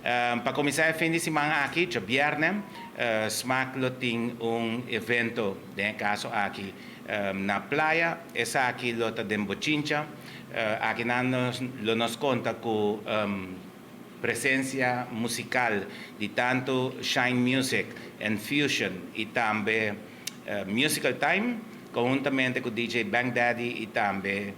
Pa cuminsa e fin di siman aki, diabierna, Smaak lo tin un evento, den caso aki, na Playa. Esaki lo ta den Bochincha. Aki nos lo nos conta cu presencia musical di tanto Shine Music and Fusion y tambe Musical Time, conhuntamente cu DJ Bang Daddy y tambe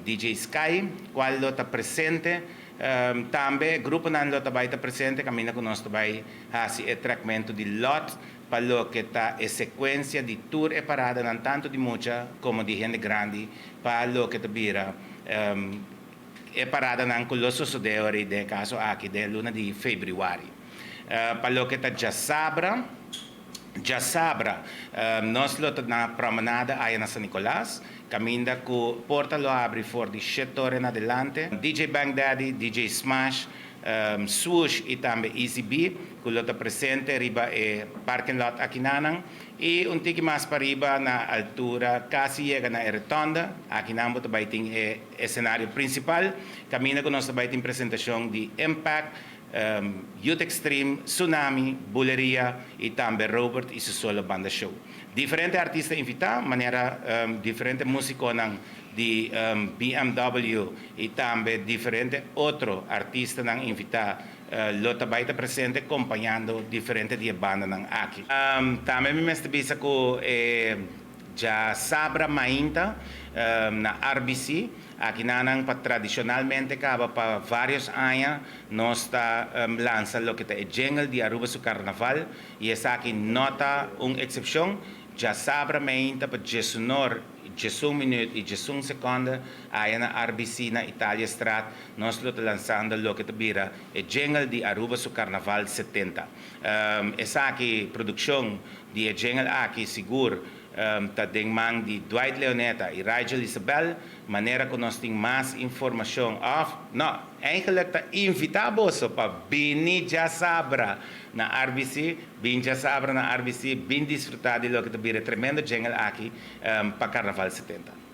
DJ Sky, cual lo ta presente. Tambe gruponan lo tambe ta presente, caminda cu nos tambe haci e trekmento di lot pa loke ta e secuencia di tur e paradanan, tanto di mucha como di hende grandi, pa loke ta bira e paradanan cu lo sucede den caso aki den luna di februari. Pa loke ta diasabra, nos lo na promenade aya na San Nicolas, caminda cu porta lo habri for di 7 or na adelante. DJ Bang Daddy, DJ Smash, Swoosh y tambe Easy B, cu lo ta presente riba e parking lot akinan y un tiki mas pariba na altura, casi yega na rotonda, akinan tambe tin e scenario principal, caminda cu nos tambe tin presentacion di Impact, Youth Extreme, Tsunami, Buleria y tambe Robert y su solo banda show. Diferente artista invita, manera diferente musico di BMW y tambe diferente otro artistanan invita lo tambe ta presente acompañando diferente di bandanan aki. Tambe mi mester bisa cu diasabra mainta na RBC, akinan pa tradicionalmente caba pa varios aña nos ta lansa loke ta e jingle di Aruba su Carnaval y esaki no ta un excepcion. Diasabra mainta pa 11:11 y 11 seconde, aya na RBC na Italia Straat, nos ta lansando loke ta bira e jingle di Aruba su Carnaval 70. Esaki produccion di jingle aki sigur ta den man di Dwight Leoneta y Rigel Isabel. Manera cu nos tin mas informacion of no, eigenlijk ta invita boso pa bini diasabra na RBC, bin diasabra na RBC, bin disfruta di loke ta bira tremendo jingle aki pa Carnaval 70.